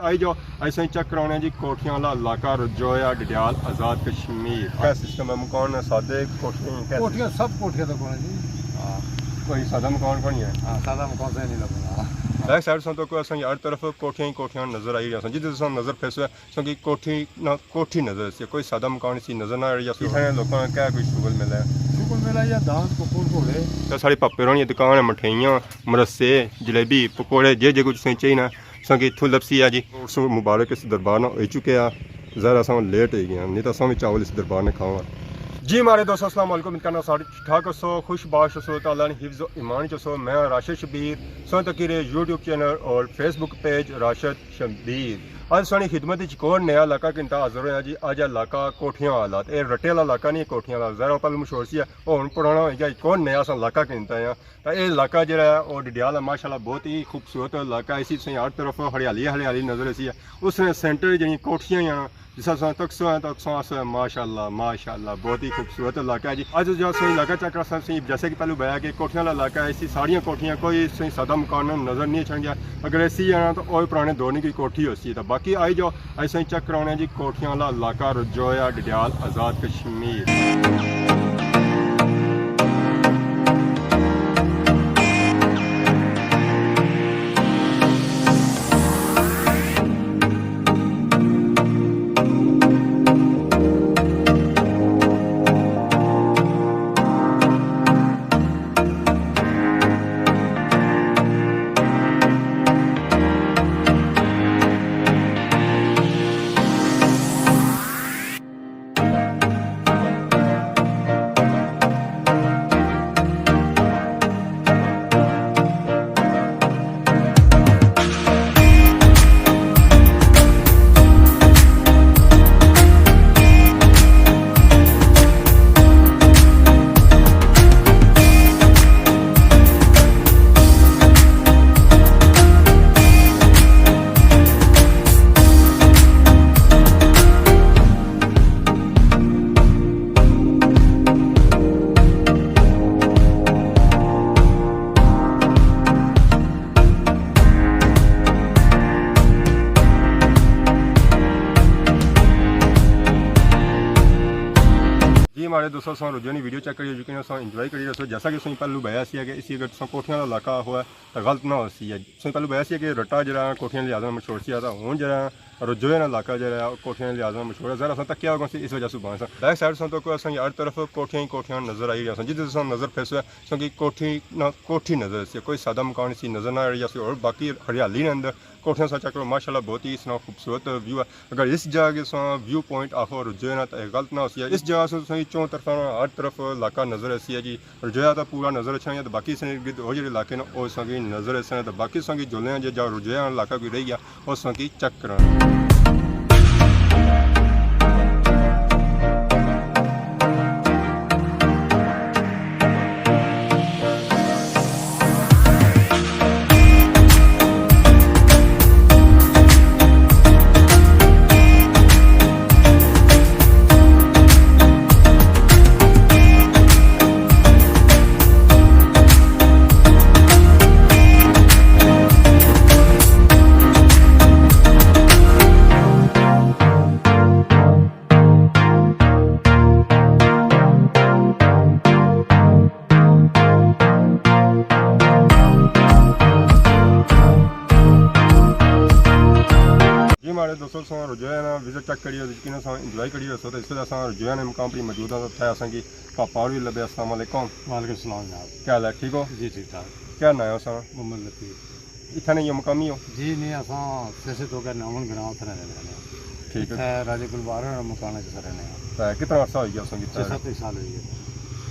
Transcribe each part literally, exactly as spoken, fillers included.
آئی جاؤ، اساں چیک کرانے جی کوٹھیاں والا علاقہ، رجویا، ڈڈیال، آزاد کشمیر۔ کیا سسٹم ہے؟ مکان سادے، کوٹھیاں کیا کوٹھیاں، سب کوٹھیاں تک ہونا جی۔ ہاں۔ کوئی سادہ مکان کون ہے؟ ہاں، سادہ مکان سے نہیں لگنا۔ بیک سائیڈ سوں تو کوئی اساں ہر طرف کوٹھیاں ہی کوٹھیاں نظر آئی رہیاں سن۔ جدھر سوں نظر پھیسے سوں کی کوٹھی نہ کوٹھی نظر سی، کوئی سادہ مکان سی نظر نہ آ رہی سی۔ اتھے لوکاں نا کیا کوئی شغل ملا ہے؟ شغل ملا یا دان، ککڑ، گھوڑے۔ تے ساڑے پاپے ہوراں نی دکان ہے، مٹھائیاں، مرسے، جلیبی، پکوڑے، جے جے کچھ تساں چاہیے نا، ساں کی اتھوں لبسی ہے جی۔ اس مبارک اس دربار نہ ہوئی چکے آ، ظاہر اساں لیٹ ہوئی گئے آں، نہیں تاں اساں وی چاول اس دربار نے کھاواں۔ جی ماڑے دوستو، السلام علیکم، امید کرنا سارے ٹھیک ٹھاک ہوسو، خوش باش ہوسو، تعالیٰ نے حفظ و ایمان چ ہوسو۔ میں ہاں راشد شبیر، سو تکی رہے یوٹیوب چینل اور فیس بک پیج راشد شبیر۔ اج ساڑی خدمت وچ ایک اور نیا علاقہ گھنتا حاضر ہویا جی۔ اج علاقہ کوٹھیاں حالات، اے رٹے والا علاقہ نہیں، کوٹھیاں والا، ذرا پہلے مشہور سی، او ہن پرانا ہوئی گیا، ایک اور نیا سا علاقہ گھنتا ہے۔ تے اے علاقہ جیڑا ہے، او ڈڈیال ہے، ماشاءاللہ بہت ہی خوبصورت علاقہ ہے۔ اسی تساں ہر طرف ہریالی ہریالی نظر اسی ہے۔ اس نے سینٹر جیڑی کوٹھیاں ہیں، جس طرح تکسو ہیں، تکسو آسو ہے، ماشاءاللہ، ماشاءاللہ، بہت ہی خوبصورت علاقہ ہے جی۔ اج جو سو علاقہ چیک کرساں، جیسے کہ پہلو بیا کہ کوٹھیاں والا علاقہ ہے، اسی ساریاں کوٹھیاں، کوئی سو سادہ مکان نظر نہیں اچھن گیا۔ اگر ایسی ہے نا، تو او پرانے دور نی کوئی کوٹھی ہوسی۔ تو باقی آئی جاؤ، اساں چیک کرانے جی کوٹھیاں والا علاقہ، رجویا، ڈڈیال، آزاد کشمیر۔ جی ماڑے دوستو، ساں رجویا نی ویڈیو چیک کری چکے ہیں، ساں انجوائے کری رہے سو۔ جیسا کہ ساں پہلو بیا سی کہ اسی اگر تساں کوٹھیاں والا علاقہ ہوا ہے، تو غلط نہ ہوسی ہے۔ ساں پہلو بیا سی کہ رٹا جیڑا کوٹھیاں دے لحاظ نال مشہور سی، تو ہن جیڑا رجویا نا علاقہ جیڑا ہے، او کوٹھیاں دے لحاظ نال مشہور ہے۔ ذرا اساں تکیا ہوگا سی اس وجہ سوں بانسا۔ بیک سائیڈ سوں تو کوئی اساں ہر طرف کوٹھیاں ہی کوٹھیاں نظر آئی رہیاں سن۔ جدھر سوں نظر پھیسے سوں کی کوٹھی نہ کوٹھی نظر سی، کوئی سادہ مکان سی نظر نہ آ رہی سی، اور باقی ہریالی نے اندر کوٹھیاں سا چیک کرو، ماشاءاللہ بہت ہی سنا خوبصورت ویو ہے۔ اگر اس جگہ کے ساں ویو پوائنٹ آخو رجویا نا، تو غلط نہ ہوسی ہے۔ اس جگہ سے تساں چوں طرفاں ہر طرف علاقہ نظر آسی ہے جی۔ رجویا تا پورا نظر اچھا ہے، تو باقی اس نے ارد گرد ہور جیڑے علاقے نے، او تساں کی نظر اچھا ہے، تو باقی تساں کی جلنے ہیں جے جا رجویا علاقہ کوئی رہی گیا، او تساں کی چیک کرانا۔ جی ماڑے دوستو، ساں رجویا نا وزٹ چیک کری رہے سو، یقیناً ساں انجوائے کری رہے سو، تو اس ویلے اساں رجویا نے مقام پر موجود ہاں، تو اتھے اساں کی پاپا ہور وی لبے۔ السلام علیکم۔ وعلیکم السلام جناب۔ کیا حال ہے؟ ٹھیک ہو؟ جی ٹھیک ٹھاک۔ کیا ناں ہے اساں؟ محمد لطیف۔ اتھے نے یہ مقامی ہو؟ جی نہیں، اساں سیسے تو کے ناون گراں اتھے رہنے ہیں۔ ٹھیک ہے۔ اتھے راجے گلبار ہوراں مکان وچ رہنے ہیں۔ تے کتنا عرصہ ہوئی گیا اساں کی؟ چھ ست سال ہوئی گئے۔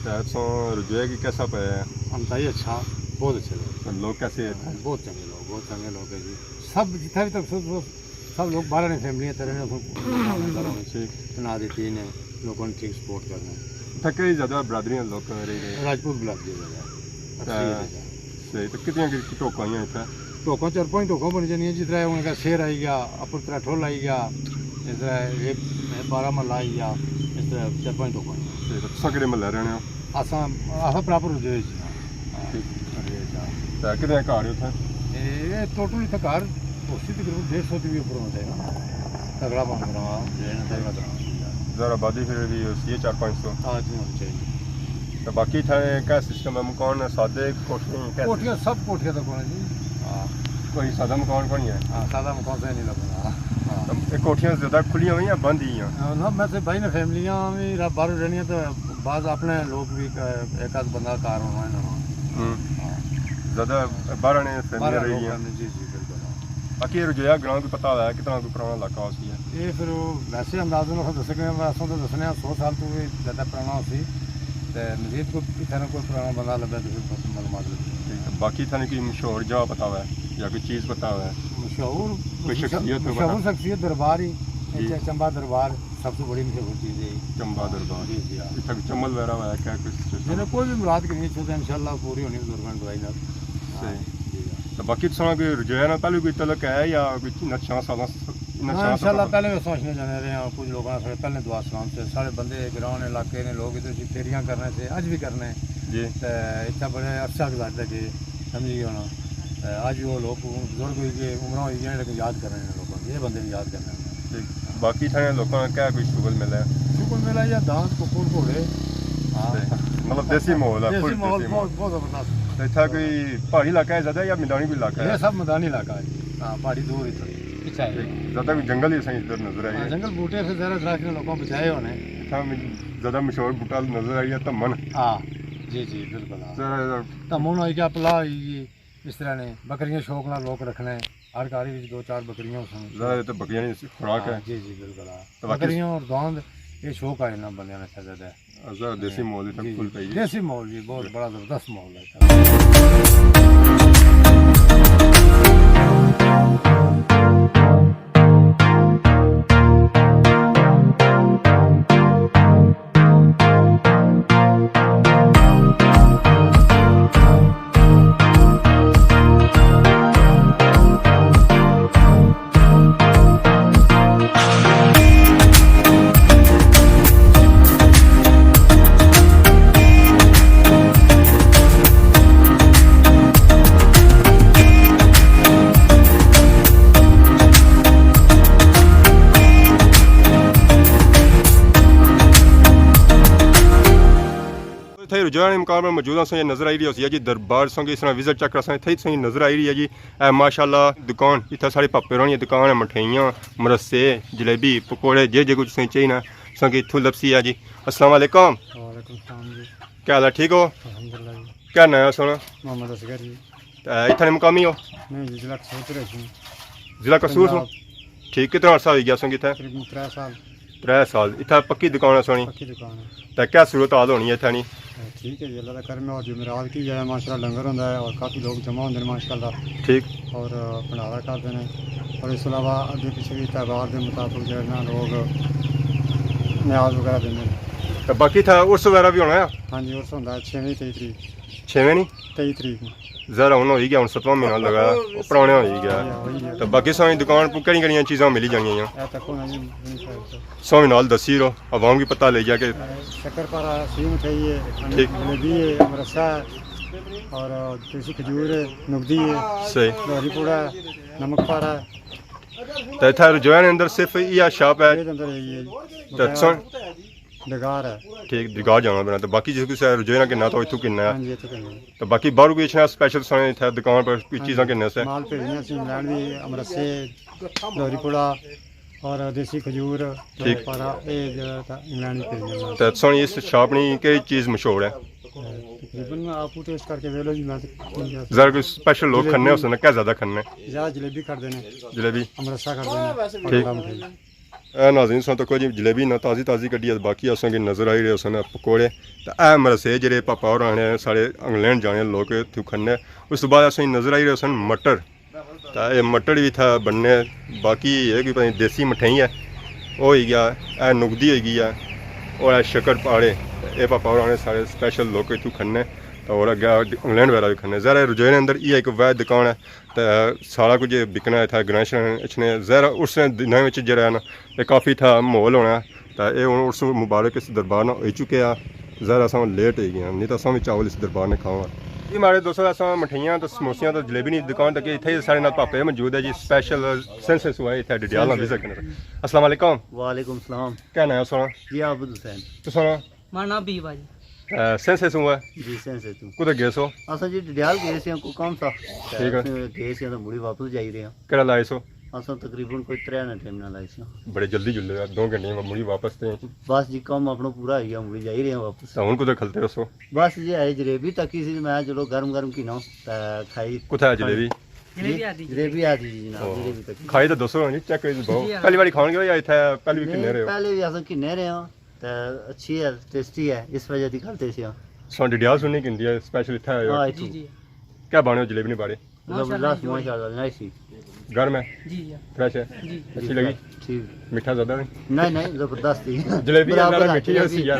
تے اساں رجویا کی کیسا پہ ہے؟ انتہائی اچھا، بہت اچھے لوگ۔ تے لوگ کیسے ہیں اتھے؟ بہت چنگے لوگ، بہت چنگے لوگ ہیں جی۔ سب جتھے بھی تک سو، سو، سب لوگ باہر نے فیملی تے رہنے، اتھوں ٹھیک۔ تنا دیتی نے، لوگوں نے ٹھیک سپورٹ کرنا۔ اتھے کئی زیادہ برادری نے لوگ رہی رہے؟ راجپوت برادری زیادہ، تے اکثریت ہے۔ صحیح، تے کتنیاں کی ٹوکاں آئیاں اتھے؟ ٹوکاں چار پانچ ٹوکاں بنی جانیاں، جس طرح ہن اگے سیر آئی گیا، اپر ترٹھول آئی گیا، اس طرح یہ بارہ ملا آئی گیا، اس طرح چار پانچ ٹوکاں آئیاں۔ صحیح، تے تساں کہڑے محلے رہنے ہو؟ اساں، اساں پراپر رجوے جی ہاں۔ ٹھیک۔ رجوے جی ہاں۔ تے کتنے گھر ہے اتھے؟ اے، اے ٹوٹل اتھے گھر اسی تقریباً ڈیڑھ سو تے بھی اوپر ہونا چاہیے نا۔ تگڑا بند رہا، ڈرین تگڑا بنا۔ ذرا آبادی پھر بھی ہوسی ہے چار پانچ سو۔ ہاں جی، ہونی چاہیے۔ تو باقی اتھا کیا سسٹم ہے؟ مکان سادے، کوٹھیاں کیا؟ کوٹھیاں، سب کوٹھیاں تک ہونا جی۔ ہاں۔ کوئی سادہ مکان کون ہے؟ ہاں، سادہ مکان سے نہیں لگنا۔ ہاں۔ تو یہ کوٹھیاں زیادہ کھلیاں ہوئی یا بند ہی ہیں؟ ہاں، نہ، میں سے بھائی نے فیملیاں بھی را-، باہر رہنیاں تو بعض اپنے لوگ بھی ک-، ایک آدھ بندہ کار ہونا ہے نا۔ ہوں۔ ہاں۔ زیادہ باہر آنے فیملی باہر رہی لوگ ہیں۔ ہیں، جی، جی، بالکل۔ باقی یہ رجویا گراں کوئی پتہ ہوا ہے کتنا کوئی پرانا علاقہ ہو سی ہے؟ یہ پھر وہ ویسے انداز نال دسے کہ میں اساں تو دسنے آں، سو سال تو بھی زیادہ پرانا ہو سی۔ تے مزید کوئی اتھے نہ کوئی پرانا بندہ لبھے تو پھر بس معلومات لبھی۔ ٹھیک ہے۔ باقی اتھے نہ کوئی مشہور جگہ پتہ ہوا ہے یا کوئی چیز پتہ ہوا ہے؟ مشہور، کوئی شخصیت تو پتہ؟ مشہور شخصیت دربار ہی، جی۔ چ-، چمبا دربار سب سے بڑی مشہور چیز ہے۔ چمبا دربار۔ جی، جی، ہاں۔ اتھے کوئی چمل وغیرہ ہوا ہے کیا کوئی سسٹم؟ نہیں، نہیں، کوئی بھی مراد کی نہیں، اتھے تو انشاءاللہ پوری ہونی گورنمنٹ دوائی نال۔ صحیح۔ ہاں، جی، ہاں۔ تو باقی تساں کوئی رجویا نال پہلے کوئی تعلق ہے یا کوئی انہاں چاں سالاں س-، انہاں ہاں، چاں انشاءاللہ سالاں؟ پہلے بھی اساں اشنے جانے رہے ہاں، کچھ لوگاں سے پہلے دعا سلام سے، ساڑے بندے گراں نے علاقے نے لوگ ادھر سی پھیریاں کرنے سے، اج بھی کرنے۔ جی۔ تے اتھا بڑے عرصہ گزار دے گئے، سمجھی گئے ہونا۔ تے اج بھی وہ لوگ ہن بزرگ ہوئی گئے، عمراں ہوئی گئیاں، لیکن یاد کرنے نے لوگوں، یہ بندے بھی یاد کرنے نے۔ ٹھیک۔ باقی تھانے لوکاں نا کیا کوئی شغل ملا ہے؟ شغل ملا یا داند، ککڑ، گھوڑے۔ ہاں۔ تے مطلب دیسی ماحول ہے، دیسی فل ماحول دیسی ماحول۔ بہت، بہت زبردست۔ تے اتھا کوئی پہاڑی علاقہ ہے زیادہ یا میدانی کوئی علاقہ ہے؟ یہ سب میدانی علاقہ ہے جی۔ ہاں، پہاڑی دور اتھا پیچھے ہے۔ تے زیادہ کوئی جنگل ہی اساں ادھر نظر آئی ہاں، ہے۔ جنگل بوٹے سے زیادہ درخت نے لوکاں بچائے ہونے۔ اتھا میں زیادہ مشہور بوٹا نظر آئی ہے تمن۔ ہاں، جی، جی، بالکل، ہاں۔ ذرا تمن ہوئی گیا، پلا ہوئی گئی۔ اس طرح نے بکریاں شوق نال لوک رکھنے، ہر گھر وچ دو چار بکریاں ہوسن۔ ذرا تے بکریاں نی خوراک ہاں، ہے۔ جی، جی، بالکل، ہاں۔ تو باقی بکریاں اور داند، یہ شوق آ انہاں بندیاں نے زیادہ ہے۔ ذرا دیسی ماحول اتھا جی، فل جی، پئی ہے۔ دیسی ماحول جی، بہت بڑا زبردست ماحول ہے۔ اتھے رجویا نے مقام پر موجود ہاں، سو یہ نظر آئی رہی ہوسی ہے جی دربار، سو کہ اس طرح وزٹ چیک کراساں، اتھے ہی سو نظر آئی رہی ہے جی۔ اے ماشاءاللہ دکان، اتھا ساڑے پاپے ہوراں نی دکان ہے، مٹھائیاں، مرسے، جلےبی، پکوڑے، جے جے کچھ تساں چاہیے نا، تساں کی اتھوں لبسی ہے جی۔ السلام علیکم۔ وعلیکم السلام جی۔ کیا حال ہے، ٹھیک ہو؟ الحمدللہ جی۔ کیا ناں ہے سونا؟ محمد اصغر جی۔ تے اتھا نے مقامی ہو؟ نہیں جی، ضلع قصور تو رہی ہوں۔ ضلع قصور سو؟ پنجاب۔ ٹھیک، کتنا عرصہ ہوئی گیا سو کتھے؟ تقریباً ترے سال۔ ترے سال۔ اتھا پکی دکان ہے سونی؟ پکی دکان ہے۔ تے کیا صورت حال ہونی ہے اتھا نی؟ تے ٹھیک ہے جی، اللہ دا کرم ہے، اور جمعرات کی جائے ماشاءاللہ لنگر ہوندا ہے اور کافی لوگ جمع ہوندے نے ماشاءاللہ۔ ٹھیک۔ اور بھنڈارا کردے نے، اور اس علاوہ اگے پچھے بھی تہوار دے مطابق جیڑے نا لوگ نیاز وغیرہ دیندے نے۔ تے باقی اتھا عرس وغیرہ بھی ہونا ہے؟ ہاں جی، عرس ہوندا ہے چھیویں تئی تریک۔ چھیویں نی؟ تئی تریک نی۔ ظاہر ہن ہوئی گیا، ہن ستواں مہینہ لگا، او پرانے ہوئی گیا۔ ہاں، ہوئی گیا۔ تے باقی سویں دکان پو کہڑی کہڑیاں چیزاں ملی جانیاں؟ اے تکو نا جی، سویں نال دسی رو، عوام کی پتہ لگ گیا کہ شکر پارا، سوئی مٹھائی ہے، ٹھیک۔ جلیبی ہے، مرسا ہے، اور دیسی کھجور ہے، نگدی ہے، صحیح۔ لوہری پوڑا ہے، نمک پارا ہے۔ تے اتھا رجویا نے اندر صرف ایہا شاپ ہے؟ ایہہ اندر ہے جی۔ تے سن ڈگار ہے۔ ٹھیک، ڈگار جانا پینا۔ تے باقی جس کسے رجویا نا گھننا تو اتھوں گھننا ہے۔ ہاں جی، اتھوں گھننا ہے۔ تے باقی باہروں کوئی اچھنا سپیشل سانے اتھے دکان پر کوئی ہاں چیزاں جی۔ گھننے سے؟ مال بھیجنے سے، انگلینڈ بھی، امرسے، لوہری پوڑا اور دیسی کھجور، ٹھیک۔ پارا، اے جیڑا تھا انگلینڈ بھی بھیجنے سے۔ تے سونی اس شاپ نی کہڑی چیز مشہور ہے؟ تقریباً آپ کو ٹیسٹ کر کے ویلو جی، میں تو ذرا کوئی سپیشل لوگ جلیبی۔ کھنے ہوسن، کیا زیادہ کھنے؟ زیادہ جلیبی کھڑدے نے۔ جلیبی۔ امرسا کھڑدے نے۔ ٹھیک۔ پکوڑا مٹھائی۔ اے ناظرین، ساں تکو جی جلیبی نا تازی تازی کڈی ہے، باقی اساں کی نظر آئی رہے سن پکوڑے۔ تے اے مرسے جڑے پاپا ہور آنے ساڑے انگلینڈ جانے لوگ اتھوں کھنے۔ اس تو بعد اساں کی نظر آئی رہے سن مٹر۔ تے اے مٹر وی اتھا بننے۔ باقی اے کوئی پتہ نہیں دیسی مٹھائی ہے۔ او ہوئی گیا، اے نگدی ہوئی گئی ہے۔ اور اے شکر پاڑے۔ تے اے پاپا ہور آنے ساڑے سپیشل لوگ اتھوں کھنے۔ تے اور اگے انگلینڈ وغیرہ وی کھنے۔ ظاہر ہے رجوے نے اندر ایہہ ایک واحد دکان ہے۔ تے سارا کچھ بکنا اتھا گرائیں شرائیں اچھنے۔ ظاہر ہے عرس نے دناں وچ جیڑا ہے نا، اے کافی اتھا ماحول ہونا ہے۔ تے اے ہن عرس مبارک اس دربار نا ہوئی چکے آ۔ ظاہر ہے اساں لیٹ ہوئی گئے آں، نہیں تاں اساں وی چاول اس دربار نے کھاواں۔ جی ماڑے دوستو، اساں مٹھائیاں تے سموسیاں تے جلیبی نی دکان تک، اتھے ساڑے نال پاپے موجود ہے جی، اسپیشل سینسے سوں آئے اتھے ڈڈیال نا وزٹ کرنے۔ السلام علیکم۔ وعلیکم السلام۔ کیا ناں ہے سونا؟ جی عابد حسین۔ تساں نا؟ ماڑا ناں حبیب آ جی۔ اے، سینسے سوں ہے؟ جی سینسے سوں۔ کدھر گئے سو؟ اساں جی ڈڈیال گئے سیاں، کوئی کم سا۔ ٹھیک ہے۔ اساں گئے سیاں تے مڑی واپس جائی رہے ہاں۔ کیڑا لائے سو؟ اساں تقریباً کوئی ترے نے ٹائم نال آئے سیاں۔ بڑے جلدی جلے ہو، دو گھنٹے میں مڑی واپس تے۔ بس جی کم اپنا پورا ہوئی گیا، مڑی جائی رہے ہاں واپس۔ تے ہن کدھر کھلتے رہو سو؟ بس جی اے جلیبی تکی سی، میں چلو گرم گرم گھناں تے کھائی۔ کتھے ہے جلیبی؟ جلیبی آدھی جی۔ جلیبی آدھی جی جناب، او۔ جلیبی تکی۔ کھائی تے دسو ہن جی، چیک کری بہو۔ جی ہاں۔ پہلی واری کھان گئے ہو یا اتھے پہلی واری گھنے رہے ہو؟ پہلے وی اساں گھنے رہے ہاں۔ تے اچھی ہے، ٹیسٹی ہے، اس وجہ دی گل تے سی ہاں۔ سو ڈڈیال سنی کندی ہے، اسپیشل اتھے آئے ہو۔ ہاں، جی، اتھوں۔ جی۔ کیا بانے ہو جلیبی نی باڑے؟ ماشاءاللہ، زبردست، جی۔ ماشاءاللہ، نائس ہی۔ گرم ہے؟ جی، جی۔ فریش ہے؟ جی۔ اچھی لگی؟ ٹھیک۔ میٹھا زیادہ نہیں؟ نہیں، نہیں، زبردست ہی۔ جلیبی برابر زیادہ ہے، میٹھی ہے، جلیبی۔ اسی یار۔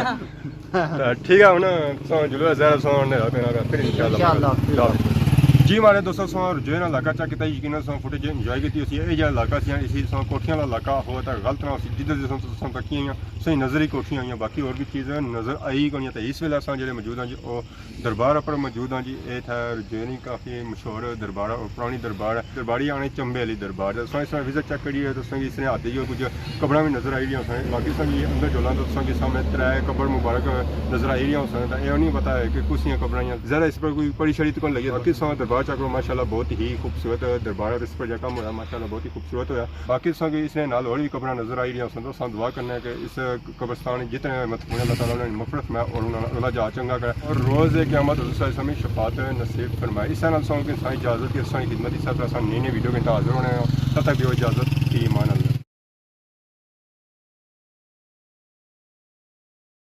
تے ٹھیک ہے، ہن سو جلو زیادہ سو نیرا پینا پھر انشاءاللہ۔ انشاءاللہ، پھر۔ جی ماڑے دوستو، سو رجوع نا علاقہ چیک کیتا، یقیناً سو فوٹیج انجوائے کیتی ہوسی۔ اے جیہا علاقہ سی، اسی سو کوٹھیاں والا علاقہ ہوا تے غلط نہ ہوسی، جدھر جدھر سو تساں تکیاں ہویاں، صحیح نظر ہی کوٹھیاں ہویاں، باقی ہور کوئی چیز نظر آئی کونی۔ تے اس ویلے اساں جیہڑے موجود ہاں جی، او دربار اپر موجود ہاں جی۔ اے تھا رجوع نی کافی مشہور دربار ہے اور پرانی دربار ہے۔ درباری آنے چنبے والی دربار ہے۔ تساں اس طرح وزٹ چیک کریے، تساں کی اس نے آتے جو کچھ قبراں بھی نظر آئی رہیاں سن۔ باقی تساں کی اندر جولاں تو تساں کی سامنے ترے قبر مبارک نظر آئی رہیاں سن۔ تے اے نہیں پتہ ہے کہ کس دیاں قبراں ہیاں۔ ذرا اس پر کوئی پڑی شڑی تو کون لگی۔ باقی تساں دربار چیک کرو، ماشاءاللہ بہت ہی خوبصورت دربار ہے۔ اس پر جا کم ہویا، ماشاءاللہ بہت ہی خوبصورت ہویا۔ باقی تساں کی اس نے نال ہور بھی قبراں نظر آئی رہیاں سن۔ تو اساں دعا کرنے کہ اس قبرستان جتنے مدفون ہیں، اللہ تعالیٰ انہاں نی مغفرت فرمائے اور انہاں نا اللہ جا چنگا کرے اور روز قیامت حضور صلی اللہ علیہ وسلم شفاعت نصیب فرمائے۔ اس نال سانگ کے سائیں اجازت کے سائیں خدمت، اس طرح سانگ نئی نئی ویڈیو کے اندر حاضر ہونے ہیں۔ تب تک دیو اجازت، فی امان اللہ۔